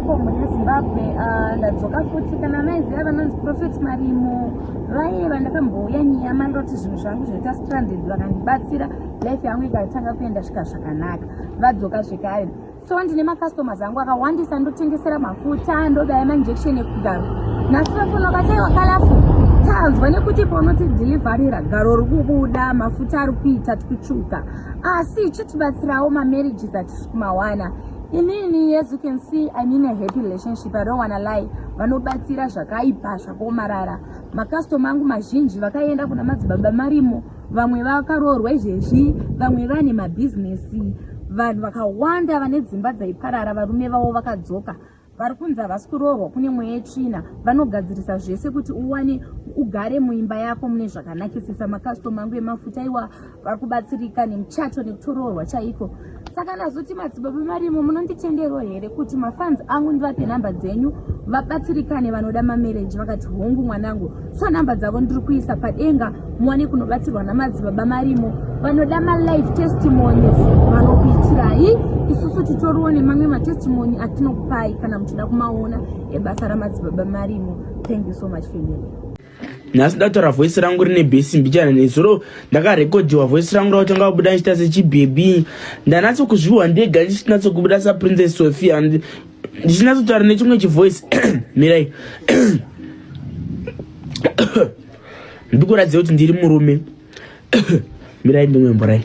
Makadiko mhuri yeZimbabwe, ah, ndadzoka futi kana maiziva vanonzi Prophet Marimo vaye vandakambouya nyaya mandoti zvinhu zvangu zvaita stranded vakandibatsira life yangu ikatanga kuenda svika zvakanaka vadzoka zvekare so ndine macustomers angu akawandisa ndotengesera mafuta ndobaya mainjection ekugaro nhasi vafona vakati kalafu tanzwa nekuti paunotidhilivharira garo ri kubuda mafuta ari kuita tikutsvuka asi chitibatsirawo mamarriages atisi kumawana inini as you can see i'm in a happy relationship i don't wanna lie vanobatsira zvakaipa zvakaomarara makastoma angu mazhinji vakaenda kuna madzibaba marimo vamwe vakaroorwa izvezvi vamwe vane mabhizinesi vanhu vakawanda vane dzimba dzaiparara varume vavo vakadzoka vari kunzi havasi kuroorwa kune mweya yetsvina vanogadzirisa zvese kuti uwane ugare muimba yako mune zvakanakisisa makastoma angu emafuta iwa vari kubatsirika nemuchato nekutoroorwa chaiko saka ndazoti madzibaba marimo munonditendero here kuti mafans angu ndivape nhamba dzenyu vabatsirikane vanoda mamereji vakati hongu mwanangu so nhamba dzavo ndiri kuisa padenga muwane kunobatsirwa namadzibaba marimo vanoda malive testimonies vanokuitirai isusu titoriwo nemamwe matestimony atinokupai kana muchida kumaona ebasa ramadzibaba marimo thank you so much family nhasi ndataura voice rangu rine bhesi mbichana nezuro ndakarekodhiwa voice rangu rakutanga kubuda ndichita sechibhebhi ndanatso kuzviwa ndega ndichinatso kubuda saprincess sophia ndichinatsotaura nechimwe chivoice mirai ndikuratidza kuti ndiri murume mirai ndimwe mburai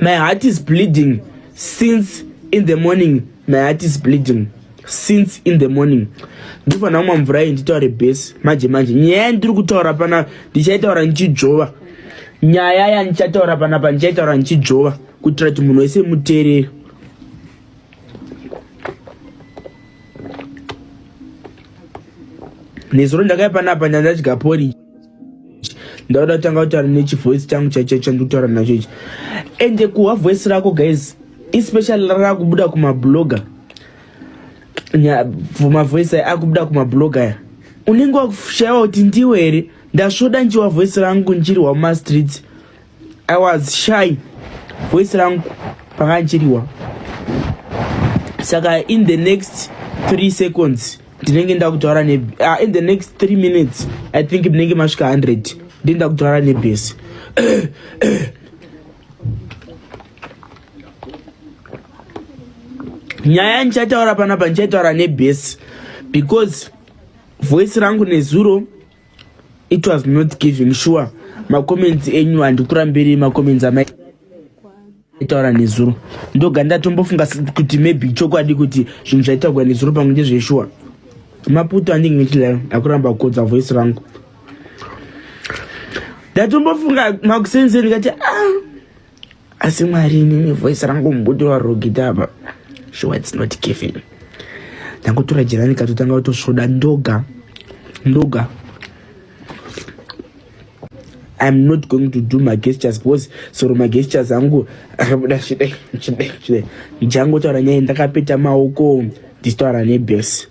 my heart is bleeding since in the morning my heart is bleeding since in the morning ndinofanira kumwa mvura iyi nditaure base manje manje nyaya yandiri kutaura pana ndichaitaura ndichidzvova nyaya yandichataura panapa ndichaitaura ndichidzvova kuitira kuti munhu wese muteerere nezuro ndakaya panapa ndandadya porridge ndauda kutanga kutaura nechivoice changu chaicho chandikutaura nacho ichi ende kuhwa voice rako guys especially rakubuda kumablogger mavoice aya akubuda kumablogger aya unenge wakushaiwa kuti ndiwe here ndasvoda njiwa voice rangu nchirihwa mumastreets i was shy voice rangu panga nchirihwa saka in the next three seconds ndinenge ndakutaura ne uh, in the next three minutes i think ndinenge masvika 100 ndinenge ndakutaura nebhesi nyaya ndichataura panapa ndichaitaura nebhesi because voice rangu nezuro it was not giving sure macomments enyu handikurambiri macomments amai taura nezuro ndoga ndatombofunga kuti maybe chokwadi kuti zvinhu zvaitaurwa nezuro pamwe ndezveshuwa maputo andinge ndichidai akuramba kukodza voice rangu ndatombofunga makuseni ndikati ah asi mwari inini voice rangu mubudo warogita apa sure it's not giving ndangotora jirani katotanga kutosvoda ndoga ndoga i'm not going to do my gestures because soro magestures angu akabuda chidai chidai chidai ndichangotaura nyaya ndakapeta maoko ndichitaura nebes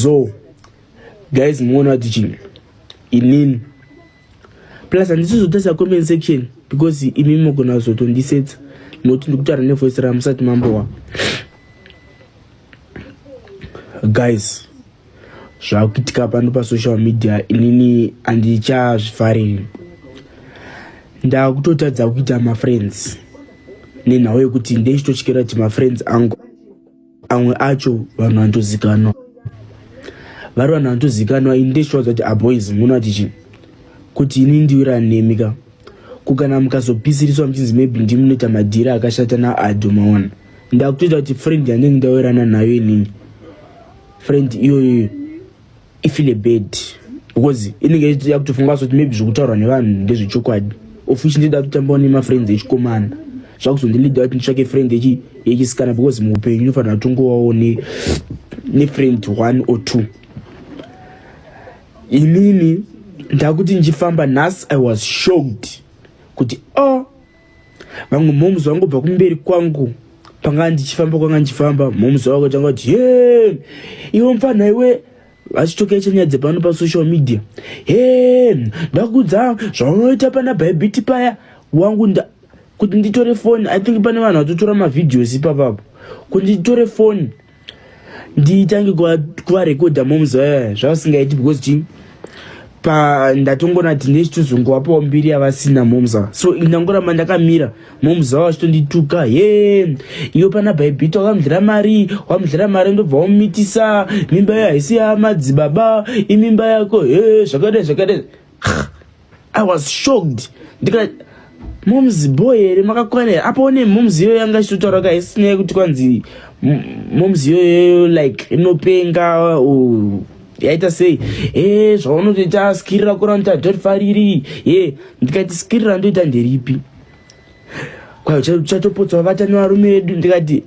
so guys muona kuti chii inini plus handisizotarisa comment section because imi mogona kuzotondisetsa nokuti ndikutaura nevoice ramusati mambowa guys zvakuitika pano pasocial media inini handichazvifariri ndakutotadza kuita mafriends nenhau yekuti ndechitotyira kuti mafriends angu amwe acho vanhu vanotozikanwa vari vanhu vanotozikanwa ini ndechitowadza kuti aboys ah, muno ati chii kuti ini ndiwirani nemi ka kukana mukazopisiriswa muchinzi maybe ndimunoita madhiri akashata naado maona ndakutoita kuti friend yandinge ndawirana nayo inini friend iyoyoyo ifile bad because inenge yakutofunga kuti maybe zvekutaurwa nevanhu ndezvechokwadi of which ndida kutambawo nemafriends echikomana zvakuzondilida kuti nditsvake friend yechisikana because muupenyu unofanira kutongowawo nefriend one or two inini ndakuti ndichifamba nhasi i was shocked kuti oh vamwe moms vangobva kumberi kwangu panga ndichifamba kwanga ndichifamba moms vakatanga kuti he iwe mfanha iwe vachitokecha nyaya dzepano pasocial media he ndakudza zvaunoita pana bhaibhiti paya wangu nda Kuti nditore foni, I think pane vanhu vatotora mavideos ipapapo. Kuti nditore foni nditange kuvarekodha moms vaya, zvavasingaiti, because chii, pa ndatongona kuti ndechitozongovapawo mbiri yavasina moms ava. So ndangoramba ndakamira, moms ava vachitondituka, "Ye iyo pana Bhaibhiti wakamudlira mari, wamudlira mari, ndobva wamumitisa mimba iyo haisi yamadzibaba, imimba yako." He, zvakadai zvakadai. I was shocked. Ndikati, "Moms, boy here? Makakwana here?" Apo one moms iyoyo yanga ichitotaura ka isina yekuti kwanzi moms iyoyo like inopenga, yaita sei e zvaunotoita skiri rako ranoita dotfariri ye. Ndikati, "Skiri randoita nderipi? Kwayo chatopotsa vata nevarume vedu." Ndikati,